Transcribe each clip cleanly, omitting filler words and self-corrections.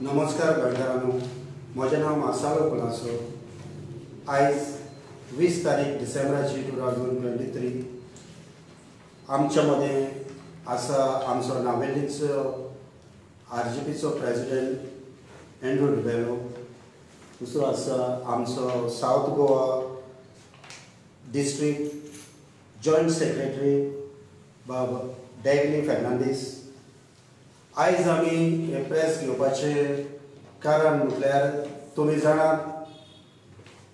नमस्कार गोंयकारांनो, म्हजें नांव मार्सेलो कुलासो। आयज 20 तारीख डिसेंबराची 2023। आमच्या मदें आसा आमचो नावेलीचो आरजीपीचो प्रेजिडेंट एंड्रू रिबेलो, दुसरो आसा आमचो South Goa district joint secretary बाब डॅगली फेर्नांदीस। आयज आमी हे प्रेस घेवपाचें कारण म्हटल्यार तुमी जाणात,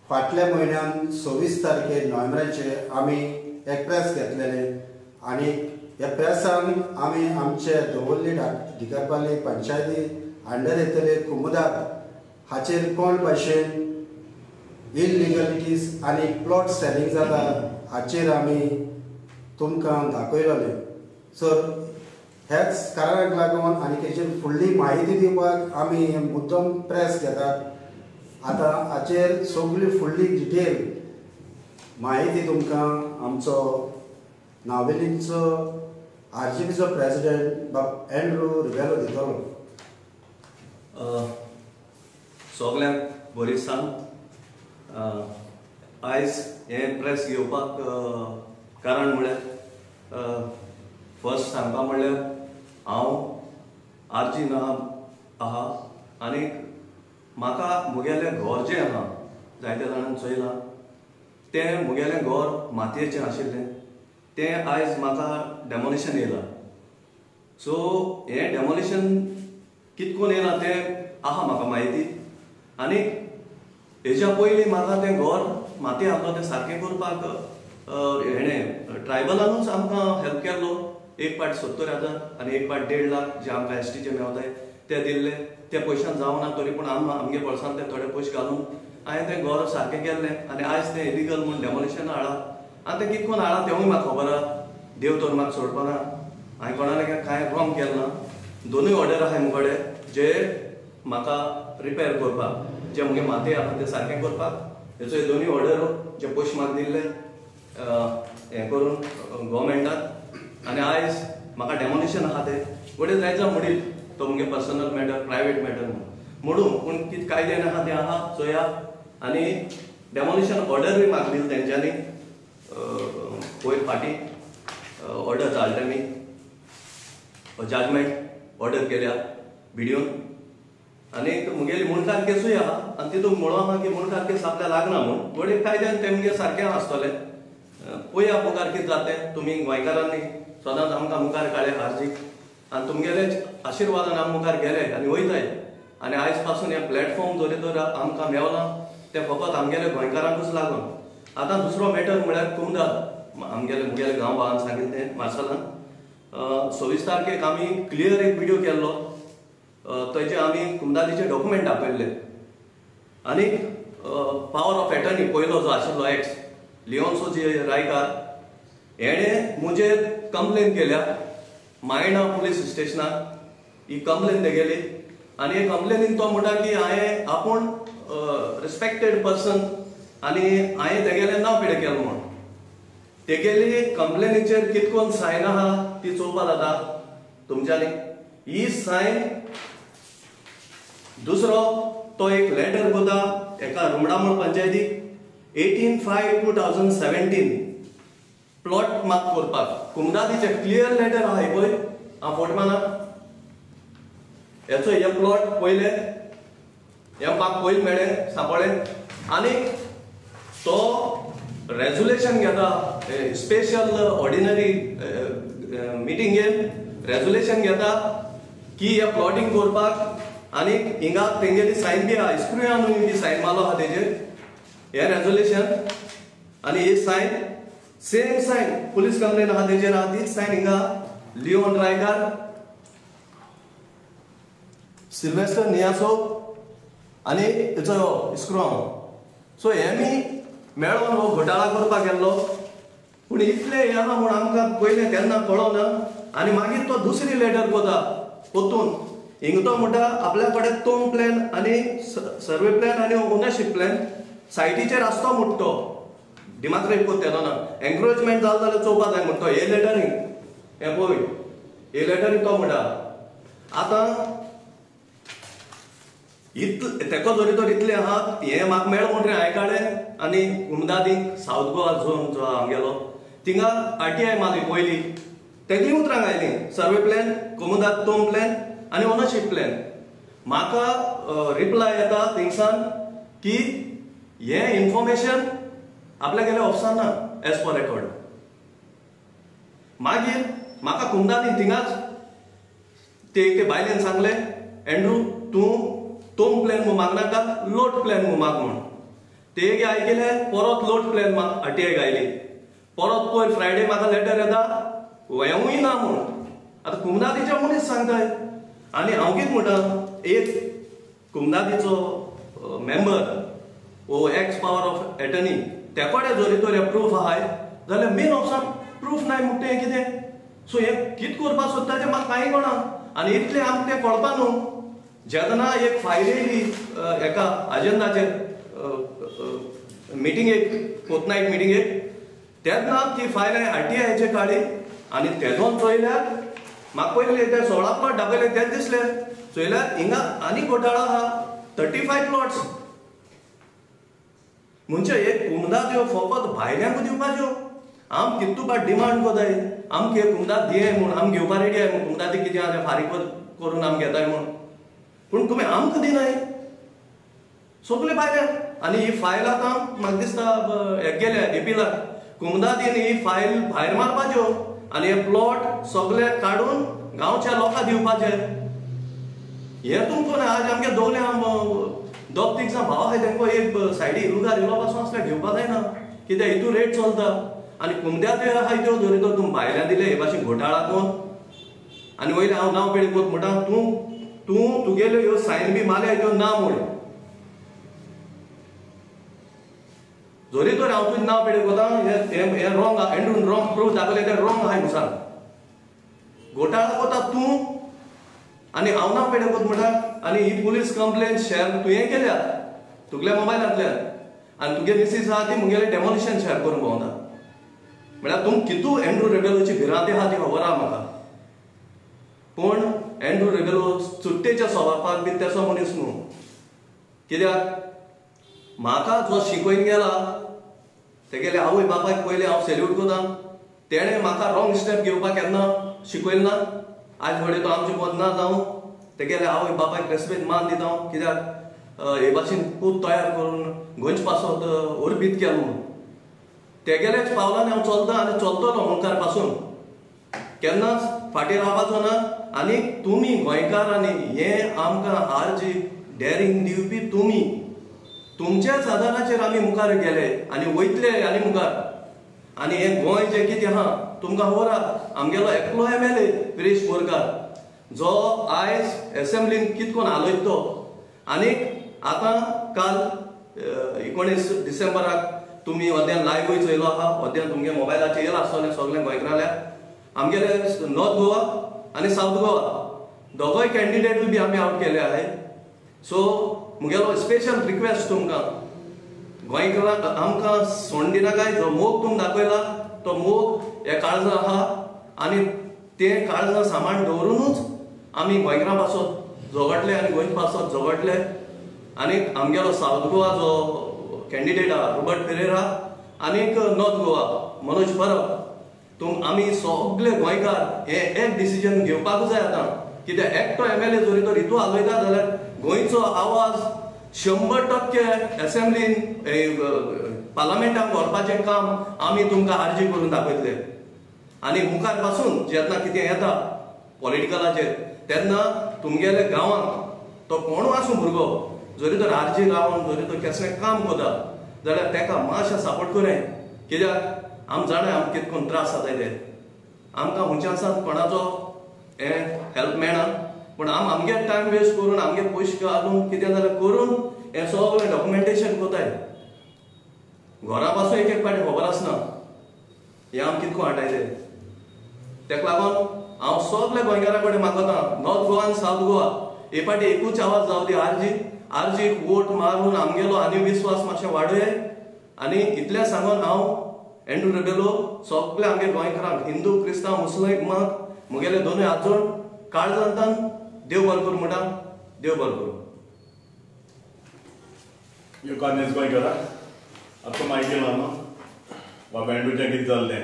फाटल्या म्हयन्यान 26 तारखेर नोव्हेंबराचे आमी एक प्रेस घेतलेले आनी ह्या प्रेसान आमी आमचे दवर्ली ढिकरपाली पंचायती अंडर येतले कुमुदाक हाचेर कोण भाशेन इलिगलिटीज आनी प्लॉट सेलिंग जाता हाचेर आमी तुमकां दाखयलेलें। सो ह्याच कारणाक लागून आनी तेचेर फुडली म्हायती दिवपाक आमी मुद्दम प्रेस घेतात। आतां हाचेर सगळी फुडली डिटेल म्हायती तुमकां आमचो नावेलीचो आरजीपीचो प्रेजिडेंट बाब एंड्रू रिबेलो दितलो। सगल्यांक बरी सांग, आयज हें प्रेस घेवपाक कारण म्हळ्यार फर्स्ट सांगपा म्हणल्यार हांव आरजी ना आहा आनी म्हाका म्हगेलें घर जें आहा जायत्या जाणांक चोयलां, तें म्हगेलें घर मातयेचें आशिल्लें, तें आयज म्हाका डेमोलिशन येयलां। सो हें डेमोलिशन कितकोन येयलां तें आहा म्हाका म्हायती। आनी हेज्या पयलीं म्हाका तें घर मातये आहलो तें सारकें करपाक हेणें ट्रायबलानूच आमकां हेल्प केल्लो। एक पाट 70,000 आनी एक पाट 1.5 लाख जे आमकां एसटीचे मेवताय ते दिल्ले, ते पयशान जावना तरी पूण आमगे बोल्सान ते थोडे पयशे घालून हांवें तें घर सारकें केल्लें आनी आयज तें इलिगल म्हूण डेमोलिशन हाडलां। आनी तें कितकोन हाडलां तेंवूय म्हाका खबर आहा, देव तर म्हाका सोडपाना, हांवें कोणाक कांय रॉंग केलें ना। दोनूय ऑर्डर आहाय मुकडे जे म्हाका रिपेर करपाक, जे मुगे मातये आहा तें सारकें करपाक, हेचो दोनूय ऑर्डर जे पयशे म्हाका दिल्ले हें करून गोवोरमेंटान। आनी आयज म्हाका डेमोलिशन आहा तें वडील जायचा म्हणीत तो मुगे पर्सनल मॅटर प्रायवेट मॅटर म्हणून, पूण कितें कायद्यान आहा तें आहा चोया। आनी डेमोलिशन ऑर्डरूय म्हाका दिली तेंच्यांनी, पयर फाटीं ऑर्डर धाडले आमी, जजमेंट ऑर्डर केल्या बिडियोन। आनी मुगेली मुणकार केसूय आहा आनी तितूंत म्हणून आहा की मुणकार केस आपल्याक लागना म्हूण, वडील कायद्यान तें मुगे सारकें आसतलें। पळया मुखार कितें जाता तें, तुमी गोंयकारांनी सदांच आमकां मुखार काडले आरजीक आनी तुमगेले आशिर्वादान आमी मुखार गेले आनी वयताय। आनी आयज पासून हें प्लॅटफॉर्म जरी तर आमकां मेवलां तें फकत आमगेले गोंयकारांकूच लागून। आतां दुसरो मॅटर म्हळ्यार कुमदाद, आमगेले मुगेले गांव भावान सांगिल्लें तें मार्सेलान 26 तारखेक आमी क्लियर एक विडियो केल्लो, थंयचे आमी कुमदादीचे डॉक्युमेंट दाखयल्ले आनी पावर ऑफ एटर्नी पयलो जो आशिल्लो एक्स लियोन्सो जे रायकार हेणें म्हजेर कंप्लेन केल्या मायणा पुलीस स्टेशनाक, ही कंप्लेन तेगेली। आनी हे कंप्लेनीन तो म्हणटा की हांवें आपूण रिस्पेक्टेड पर्सन आनी हांवें तेगेलें नांव पिडें केलें म्हूण। तेगेली कंप्लेनीचेर कितकोन सायन आहा ती चोवपा जाता तुमच्यांनी, ही सायन। दुसरो तो एक लेटर कोता एका रुमडामोळ पंचायतीक 18/5/2017 प्लॉट मार्क करपाक, कुमदादीचे क्लियर लेटर आहा पळय हांव फोट माना हेचो, हे प्लॉट पयले हे म्हाका पयलीं मेळ्ळें सांपळ्ळें। आनी तो रेजोल्युशन घेता स्पेशल ऑर्डिनरी मिटींगेन रेजोल्युशन घेता की हे प्लॉटींग करपाक, आनी हिंगा तेंगेली सायन बी आहा, इस्क्रुयानूय बी सायन मारलो आहा तेजेर हे रेजोल्युशन। आनी ही sign same sign police complain आहा तेजेर आहा तीच सायन हिंगा लियोन रायकार, सिल्वेस्टर नियासो आनी हेचो इस्क्रुआंव। सो हे आमी मेळोन हो घोटाळा करपाक गेल्लो, पूण इतलें हें आहा म्हूण आमकां पयलें तेन्ना कळोना। आनी मागीर तो दुसरी लेटर कोता पोतून हिंगा तो म्हणटा आपल्या कडेन तोम प्लॅन आनी सर्वे प्लॅन आनी ओनरशीप प्लॅन सायटीचेर आसतो म्हणटा तो, दिमाग कोत तेदो ना एन्क्रोचमेंट जालें जाल्यार चोवपा जाय म्हणटा हे लेटरींग, हें पळय हे लेटरींग तो म्हणटा। आतां इतले तेको जरी तर इतले आहा हें म्हाका मेळ म्हणटकीर हांवें काडलें आनी कुमदादीक सावथ गोवा झोन जो आमगेलो थिंगा आरटीआय मारली पयली तेगली उतरां आयलीं सर्वे प्लॅन कोमुदाद तोम प्लॅन आनी ओनरशीप प्लॅन. म्हाका रिप्लाय येता थिंगसान की हें इन्फॉर्मेशन आपल्या ऑफिसान ना एज पर रेकॉर्ड. मागीर म्हाका कुमदादीन थिंगाच ते बायलेन सांगलें एंड्रू तूं तोम प्लॅन म्हूण मागनाका लोट प्लॅन म्हूण माग म्हूण. ते आयकले परत लोट प्लॅन आरटीआय आयली परत पयर फ्रायडे म्हाका लेटर येता हेंवूय ना म्हूण. आतां कुमदादीचे मनीस सांगताय आनी हांव कितें म्हणटा एक कुमदादीचो मेंबर वो एक्स पावर ऑफ एटर्नी तेकोडे जरी तर प्रूफ आहाय जाल्यार मेन ऑफिसान प्रूफ नाय म्हणटा हें कितें. सो हें कितें करपाक सोदता तें म्हाका कांय कळना आनी इतलें आमकां तें कळपा न्हू. जेन्ना एक फायल येयली एका आजेंदाचेर मिटिंगेक कोतनायक मिटिंगेक तेन्ना ती फायल हांवें आरटीआयचेर काडली आनी तेजोन चोयल्यार म्हाका पयलीं ते 16 प्लॉट दाखयले तेच दिसले चोयल्यार हिंगा आनी घोटाळो आहा 35 प्लॉट्स. म्हणजे एक कुमदाद ह्यो फकत भायल्यांक दिवपाच्यो. आम कितू पाट डिमांड कोताय आमकां हे कुमदाद दिये म्हूण आम घेवपा रेडी आहाय म्हूण कुमदादी कितें आहा तें फारीक करून आम घेताय म्हूण पूण तुमी आमकां दिनाय सगळे भायल्यान. आनी ही फायल आतां म्हाका दिसता हेक गेल्या एपीलाक कुमदादीन ही फायल भायर मारपाच्यो आनी हे प्लॉट सगळे काडून गांवच्या लोकांक दिवपाचे. हें तुमकां आज आमगे दोगले आम दोग तीग जाण भाव आहाय तेंकां एक सायडी लुगार इलो पासून आसल्यार घेवपा जायना कित्याक हितू रेट चलता. आनी कुमद्या आहाय त्यो जरी तर तुमी भायल्यान दिले हे भाशेन घोटाळा कोन आनी वयले हांव नांव पेडी कोत म्हणटा तूं तूं तुगेल्यो ह्यो सायन बी मारल्या त्यो ना म्हूण. जरी तर हांव तुजें नांव पेडी कोता हें रॉंग एंड्रून रॉंग प्रूफ दाखयलें तें रॉंग आहाय मुसान घोटाळा कोता तूं आनी हांव नांव पेडे कोत म्हणटा. आनी ही पुलीस कंप्लेन शेअर तुवें केल्या तुगल्या मोबायलांतल्यान आनी तुगे मिसीस आहा ती मुगेलें डेमोलिशन शेअर करूंक भोंवता. म्हळ्यार तुम कितू एंड्रू रेबेलोची भिरांत आहा ती खबर आहा म्हाका. पूण एंड्रू रेबेलो चुट्टेच्या स्वभावाक बी तेसो मनीस न्हू. कित्याक म्हाका जो शिकयन गेला तेगेले आवय बापायक पयलें हांव सेल्यूट करता. तेणें म्हाका रॉंग स्टेप घेवपाक केन्ना शिकयलें ना. आयज घडये तो आमचे मद ना जावं तेगेले आवय बापायक रेस्पेद मान दिता हांव कित्याक हे भाशेन खूब तयार करून गोंयचे पासत अर्पीत केलो म्हूण. तेगेल्याच पावलांनी हांव चलता आनी चलतलो मुखार पासून केन्नाच फाटीं रावपाचो ना. आनी तुमी गोंयकारांनी हें आमकां आरजी डेरींग दिवपी तुमी तुमच्याच आदाराचेर आमी मुखार गेले आनी वयतले आनी मुखार. आनी हें गोंय जें कितें आहा तुमकां खबर आहा आमगेलो एकलो MLA Viresh Borkar जो आयज एसेंब्लीन कितें कोन हालयता तो. आनी आतां काल 19 डिसेंबराक तुमी अद्यान लायव्हूय चोयलो आहा अद्यान तुमगे मोबायलाचेर येयला आसतलें सगळें गोंयकारांल्या. आमगेले नॉर्थ गोवा आनी सावथ गोवा दोगोय कॅन्डिडेटूय बी आमी आवट केले आहाय. सो मुगेलो स्पेशल रिक्वेस्ट तुमकां गोंयकारांक आमकां सोंड दिनाकाय. जो मोग तुमी दाखयला तो मोग हे काळजां आहा आनी तें काळजां सामान दवरुनूच आमी गोंयकारां पासत झगडले आनी गोंयचे पासत झगडले. आनी आमगेलो सावथ गोवा जो कॅन्डिडेट आहा रॉबर्ट फेरेरा आनी नॉर्थ गोवा मनोज परब तुम आमी सगळे गोंयकार हे एक डिसिजन घेवपाक जाय आतां. कित्याक एकटो MLA जरी तर हितू हालयता जाल्यार गोंयचो आवाज 100% एसेंब्लीन पार्लमेंटाक व्हरपाचें काम आमी तुमकां आरजी करून दाखयतले. आनी मुखार पासून जेन्ना कितें येता पॉलिटिकलाचेर तेन्ना तुमगेल्या गांवांत तो कोणूय आसूं भुरगो जरी तर आरजी रावन जरी तर केसलें काम करता जाल्यार तेका मातशें सपोर्ट करूं. कित्याक आम जाणा आमकां कितें करून त्रास जाताय ते आमकां खंयच्या आसा कोणाचो हें हेल्प मेळना पूण आम आमगे टायम वेस्ट करून आमगे पयशे घालून कितें जाल्यार करून हें सगळें डॉक्युमेंटेशन कोताय. घरा पासून एक एक फावटी खबर आसना हें आम कितको हाडायलें. तेका लागून हांव सगल्या गोंयकारां कडेन मागता नॉर्थ गोवा आनी सावथ गोवा हे फावटी एकूच आवाज जावं दी आरजी आरजीक वोट मारून आमगेलो आनी विस्वास मातशें वाडोवया. आनी इतलें सांगून हांव एंड्रू रेबेलो सगळे आमगे गोंयकारांक हिंदू क्रिस्तांव मुस्लिमांक मुगेले दोनूय हात जोड काळजांतल्यान देव बरें करूं म्हणटा. देव बरें करूं. योगानेस गोंयकारा आतां मायकेल न्हू बाबा एंड्रूचें कितें जाल्लें.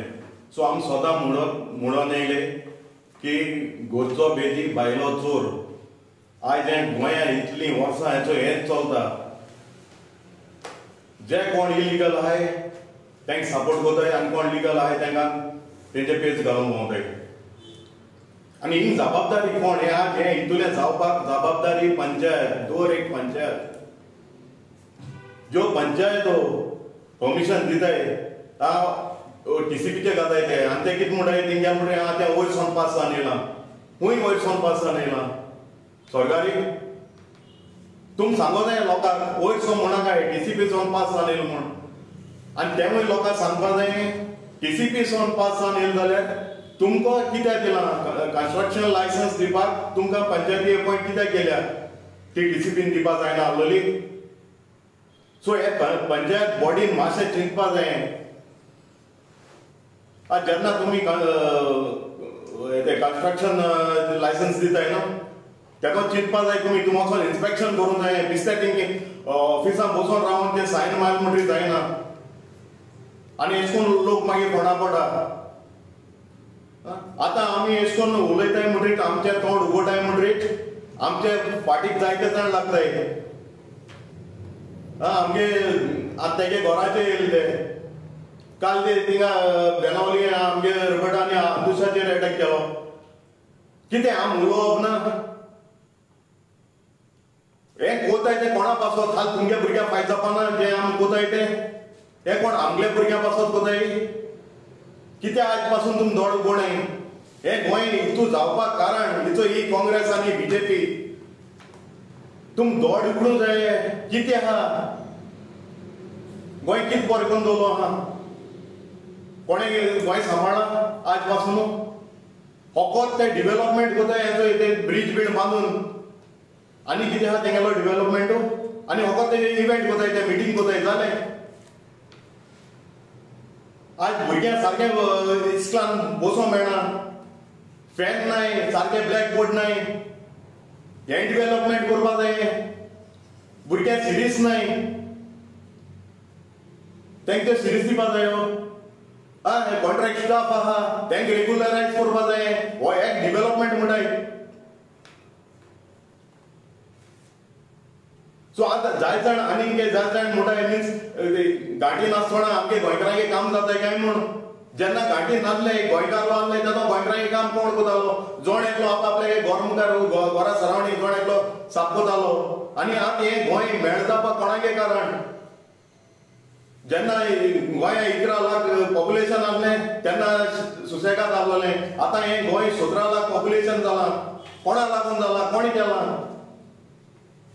सो आमी सदां म्हणून येयले की गोरचो बेदी बायलो चोर. आयज हें गोंया इतलीं वर्सां हेचो हेंच चलता. जे कोण इलिगल आहाय तांकां सपोर्ट करताय आनी कोण लिगल आहाय तांकां तेंचे पेज घालून भोंवताय. आनी ही जबाबदारी कोण ह्या हें हितूंतल्यान जावपाक जबाबदारी पंचायत, दर एक पंचायत ज्यो पंचायत परमिशन दिताय टीसीपीचे घाताय ते आनी ते कितें म्हणटाय तेंगे म्हणटा आं तें वयर सावन पास जावन येयलां. खूंय वयर सावन पास जावन येयलां सरकारी तुमी सांगो जाय लोकांक वयर सावन म्हणनाकाय टीसीपी सावन पास जावन येयलो म्हूण. आनी तेमूय लोकांक सांगपा जाय टीसीपी सावन पास जावन येयलें जाल्यार तुमकां कित्याक दिलां कन्स्ट्रक्शन लायसन्स दिवपाक तुमकां पंचायती अपॉयंट कित्याक केल्या ती टीसीपीन दिवपाक जायना आसलोली. सो हे पंचायत बॉडीन मातशें चिंतपा जाय. आतां जेन्ना तुमी कन्स्ट्रक्शन लायसन्स दिताय न्हू तेका चिंतपा जाय तुमी तुमी वचोन इन्स्पेक्शन करूंक जाय. बिस्ते थिंग ऑफिसान बसून रावन ते सायन मारले म्हणटकीर जायना आनी एश करून लोक मागीर फोंडा पडटा. आतां आमी एश करून उलयताय म्हणटकीर आमचें तोंड उगडटाय म्हणटकीर आमचे फाटीक जायते जाण लागताय. आमगे आतां तेगे घराचेर येयले ते काल ते थिंगा बेनावली आमगे रबटांनी आंदुशाचेर एटॅक केलो. कितें आम उलोवप ना हें कोताय तें कोणा पासत हाल तुमगे भुरग्यांक फायदो जावपाना जें आम कोताय तें हें कोण आमगे भुरग्यां पासत कोताय कितें आज पासून तुमी दोड उगोणाय. हें गोंय हितू जावपाक कारण हिचो ही काँग्रेस आनी बीजेपी. तुम दोड उगडूंक जाय कितें आहा गोंय कितें बरें करून दवरलो आहा कोणें गोंय सांबाळ्ळां आज पासून फकत ते डिवेलपमेंट कोताय हेचो ते ब्रीज बीड बांदून आनी कितें आहा तेंगेलो डिवेलपमेंट आनी फकत ते इव्हेंट कोताय ते मिटींग कोताय जालें. आज भुरग्यांक सारकें इस्कलान बसोंक मेळना, फॅन नाय, सारकें ब्लॅक बोर्ड नाय. हें डिवेलपमेंट करपा जाय. भुरग्यांक सिरीज नाय तांकां सिरीज दिवपा जायो. आं कॉन्ट्रॅक्ट स्टाफ आहा तांकां रेगुलरायज करपा जाय. हो एक डिवेलपमेंट म्हणटाय. सो आतां जाय जाण आनीक जाय जाण म्हणटाय मिन्स गांठी नासतना आमगे गोंयकारांगे काम जाताय काय म्हूण. जेन्ना गांठी नासले गोंयकार आहले तेन्ना गोंयकारांगे काम कोण करतालो? जोण एकलो आपआपले घर मुखार घरा सरावंडींग जोण एकलो साफ करतालो. आनी आतां हें गोंय मेळ जावपाक कोणागे कारण? जेन्ना गोंया 11 लाख पॉप्युलेशन आहलें तेन्ना सुसेगाद आहलें. आतां हें गोंय 17 लाख पॉप्युलेशन जालां. कोणा लागून जालां? कोणी केलां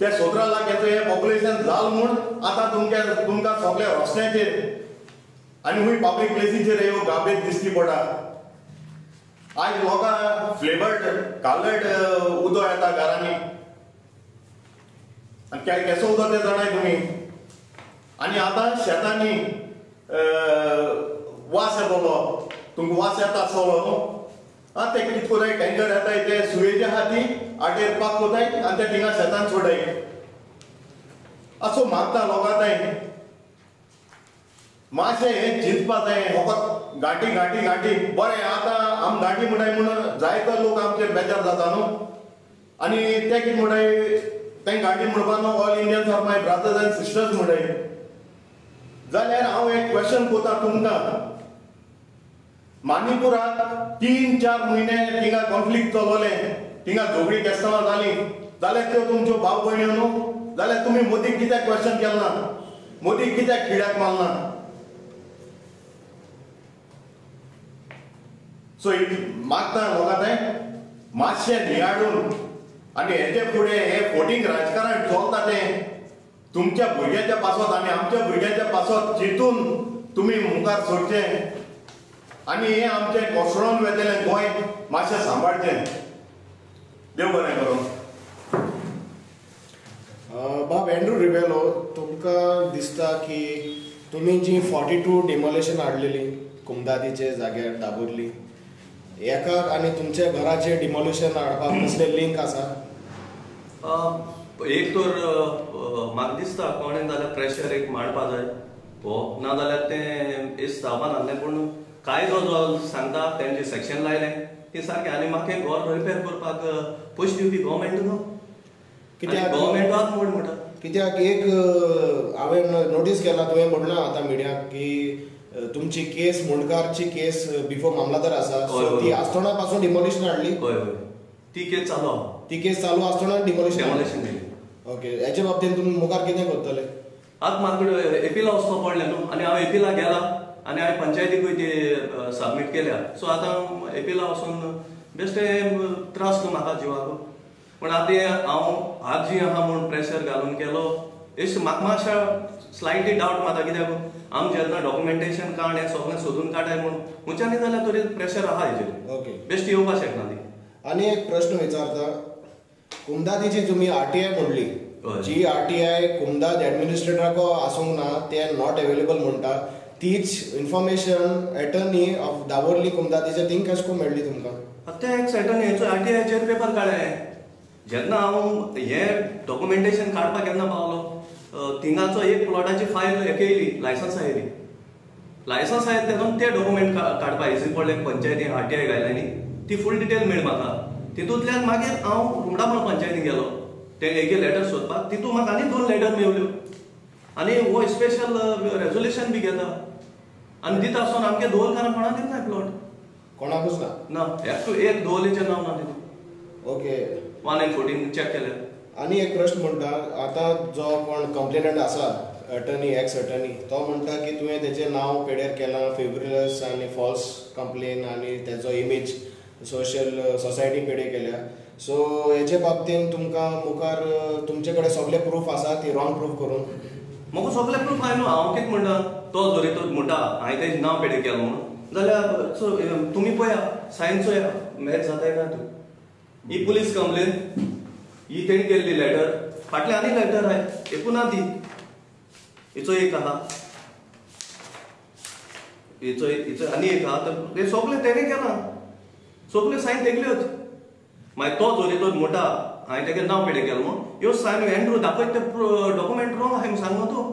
ते 17 लाख हेचो हें पॉप्युलेशन जाल म्हूण आतां तुमकां सगळे रस्त्याचेर आनी खूंय पब्लीक प्लेसीचेर ह्यो गार्बेज दिश्टी पडटा. आयज लोकांक फ्लेवर्ड कलर्ड उदक येता घरांनी आनी केसो उदक तें जाणाय तुमी. आनी आतां शेतांनी वास येतलो तुमकां वास येता आसतलो न्हू. आं ते कितें कोताय टँकर येताय ते सुयेचे आहा ती आटेर पाक कोताय आनी ते थिंगा शेतान सोडाय. असो मागता लोकां तांय मातशें हें चिंतपा जाय. फकत गांठी गांठी गांठी बरें आतां आम गांठी म्हणटाय म्हूण जायतो लोक आमचे बेजार जाता न्हू. आनी ते कितें म्हणटाय तें गांठी म्हणपा न्हू all Indians are my brothers and sisters म्हणटाय. जाल्यार हांव एक क्वेश्चन कोता तुमकां. माणिपुराक 3-4 म्हयने थिंगा कॉन्फ्लिक्ट चलवलें, थिंगा झगडीं केस्तांवां जालीं जाल्यार त्यो तुमच्यो भाव भयण्यो न्हू. जाल्यार तुमी मोदीक कित्याक क्वेश्चन केलें ना? मोदीक कित्याक खिड्याक मारना? सो मागता लोकां तें मातशें नियाळून आनी हेजे फुडें हें फोटींग राजकारण चलता तें तुमच्या भुरग्यांच्या पासत आनी आमच्या भुरग्यांच्या पासत चिंतून तुमी मुखार सरचें आनी हें आमचें कोसळोन वेतलें गोंय मातशें सांबाळचें. देव बरें करूं. बाब एंड्रू रिबेलो, तुमकां दिसता की तुमी जी 42 डिमोलिशन हाडलेली कुमदादीचे जाग्यार दाबोरली एका आनी तुमच्या घराचें डिमोलिशन हाडपाक कसलें लिंक आसा? एक तर म्हाका दिसता कोणें जाल्यार प्रेशर एक मांडपा जाय हो, ना जाल्यार तें एस जावपा नासलें. पूण कायदो जो सांगता तेंचे सेक्शन लायलें तें सारकें. आनी म्हाका हें घर रिपेर करपाक पयशे दिवपी गव्हर्मेंट न्हू, कित्याक गव्हर्मेंटाक म्हूण म्हणटा. कित्याक एक हांवें नोटीस केला, तुवें म्हणलां आतां मिडियाक की तुमची केस मुंडकारची केस बिफोर मामलादार आसा, सो ती आसतना पासून डिमोलिशन हाडली. हय हय, ती केस चालू आहा, ती केस चालू आसतना डिमोलिशन केली. ओके, हेचे बाबतीन तुमी मुखार कितें करतले? आतां म्हाका एपिला वचपा पडलें न्हू, आनी हांव एपिला गेला आनी हांवें पंचायतीकूय ती सबमीट केल्या. सो आतां एपिला वचून बेश्टे त्रास न्हू म्हाका जिवाक. पूण आतां हांव आजी आहा म्हूण प्रेशर घालून केलो एश म्हाका मातशें स्लायटली डावट मारता, कित्याक आमी जेन्ना डॉक्युमेंटेशन काड हें सगळें सोदून काडाय म्हूण उंच्यानी जाल्यार तरी प्रेशर आहा हेजेर. ओके, बेश्टी येवपाक शकना ती. आनी एक प्रश्न विचारता, कुमदादीची तुमी आरटीआय म्हणली, जी आरटीआय कुमदाद एडमिनिस्ट्रेटराको आसूंक ना, ते not available म्हणटा, तीच इन्फॉर्मेशन एटर्नी ऑफ दावोर्ली कुमदादीचे थिंग कशें करून मेळ्ळी तुमकां? ते एक एटर्नी हेचो आरटीआयचेर पेपर काडले. जेन्ना हांव हें डॉक्युमेंटेशन काडपाक केन्ना पावलो, थिंगाचो एक प्लॉटाची फायल हें येयली, लायसन्स आयली, लायसन्स आयलें तेतून ते डॉक्युमेंट काडपाक इजी पडलें. पंचायती आरटीआय घायल्यांनी ती फूल डिटेल मेळ्ळी म्हाका. तितूंतल्यान मागीर हांव रुमडाफळ पंचायतीन गेलो ते एक लेटर सोदपाक, तितून म्हाका आनी 2 लेटर मेवल्यो आनी हो स्पेशल रेजोल्युशन बी घेता आनी दिता आसतना आमगे दवरकारांक कोणाक दिना प्लॉट, कोणाकूच ना, ना एक दवरलेचें नांव ना तितून. ओके, 1 and 14 check केले. आनी एक प्रश्न म्हणटा, आतां जो कोण कंप्लेनंट आसा अटर्नी, एक्स अटर्नी, तो म्हणटा की तुवें तेजें नांव पेड्यार केलां, फेब्रुलस आनी फॉल्स कंप्लेन आनी तेजो इमेज सोशल सोसायटी पेडे केल्या, सो हेजे बाबतीन तुमकां मुखार तुमचे कडेन सगळे प्रूफ आसा ती रॉंग प्रूफ करून? म्हाका सगळे प्रूफ आहा न्हू. हांव कितें म्हणटा, तो जरी तो म्हणटा हांवें तेजें नांव पेडे केलां म्हूण, जाल्यार तुमी पळया सायन चोया मॅच जाताय काय तूं. ही पुलीस कंप्लेन ही तेणी केल्ली लेटर, फाटलें आनी लेटर आहाय एकूण ना ती, हिचो एक आहा, हिचो हिचो आनी एक आहा, तर ते सगळें तेणें केलां, सगळ्यो सायन तेगल्योच. मागीर तो जरी तो म्हणटा हांवें तेगेलें नांव पेडे केलां म्हूण, ह्यो सायन एंड्रू दाखयत ते डॉक्युमेंट रॉंग आहा म्हूण सांग तूं,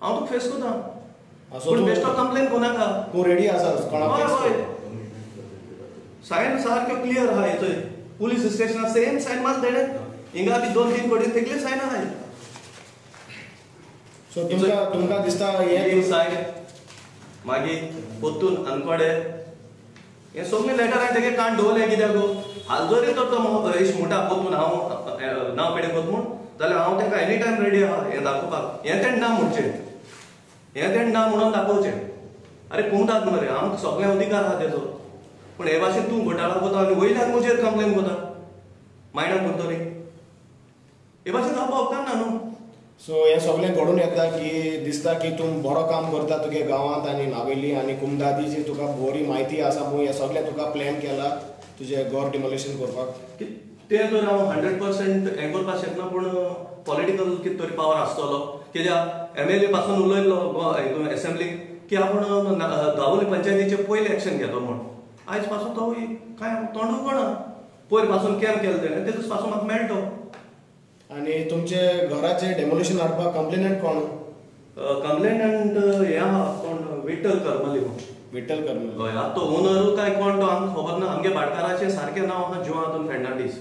हांव तुका फेस करता, पूण बेश्टो कंप्लेन करनाका. तूं रेडी आसा कोणाक? हय हय, सायन सारक्यो क्लियर आहा. हेचो पुलीस स्टेशनार सेम सायन मात तेणें हिंगा बी 2-3 कडेन तेगले सायन आहाय. सो तुमकां दिसता हें सायन मागीर परतून अनकोडे हे सगळे लेटर हांवें तेगे कान दवरलें, कित्याक हाल जरी तर तो एश म्हणटा परतून हांव नांव पेडे करता म्हूण, जाल्यार हांव ताका एनी टायम रेडी आहा हें दाखोवपाक. हें तेणें ना म्हणचें, हें तेणें ना म्हणून दाखोवचें. अरे कुमदाद मरे, आमकां सगळे अधिकार आहा तेजो, पूण हे भाशेन तूं घोटाळा करता आनी वयल्यान म्हजेर कंप्लेन करता मायणां करतली, हे भाशेन जावपाक उपकारना न्हू. सो हें सगळें घडून येता की दिसता की तूं बरो काम करता तुगे गांवांत आनी नावेली आनी कुमदादीची तुका बरी म्हायती आसा म्हूण हें सगळें तुका प्लॅन केला तुजें घर डिमोलिशन करपाक. तें तर हांव 100% हें करपाक शकना, पूण पॉलिटिकल कितें तरी पावर आसतलो, कित्याक एमएलए पासून उलयल्लो हितून एसेंब्लीक की आपूण दावोली पंचायतीचें पयलें एक्शन घेतलो म्हूण. आयज पासून तो कांय तोंड उगडना, पयर पासून कॅम्प केलें तेणें, तेदूस पासून म्हाका मेळटो. आनी तुमचे घराचे डेमोलिशन हाडपाक कंप्लेनंट कोण? कंप्लेनंट हें आहा कोण, विठ्ठल करमली म्हूण. विठ्ठल करमली. हय, आतां तो ओनर काय कोण तो आमकां खबर ना. आमगे भाटकाराचें सारकें नांव आहा जुआंतून फेर्नांडीस,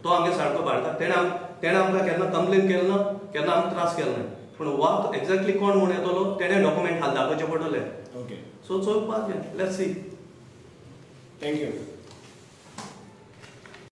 तो आमगे सारको भाटकार. तेणें आमकां केन्ना कंप्लेन केलें ना, केन्ना आमकां त्रास केलो ना, पूण वाक एक्झॅक्टली कोण म्हूण येतलो तेणें डॉक्युमेंट हाल दाखोवचें पडटलें. ओके, सो चोवपाचें, let's see. Thank you.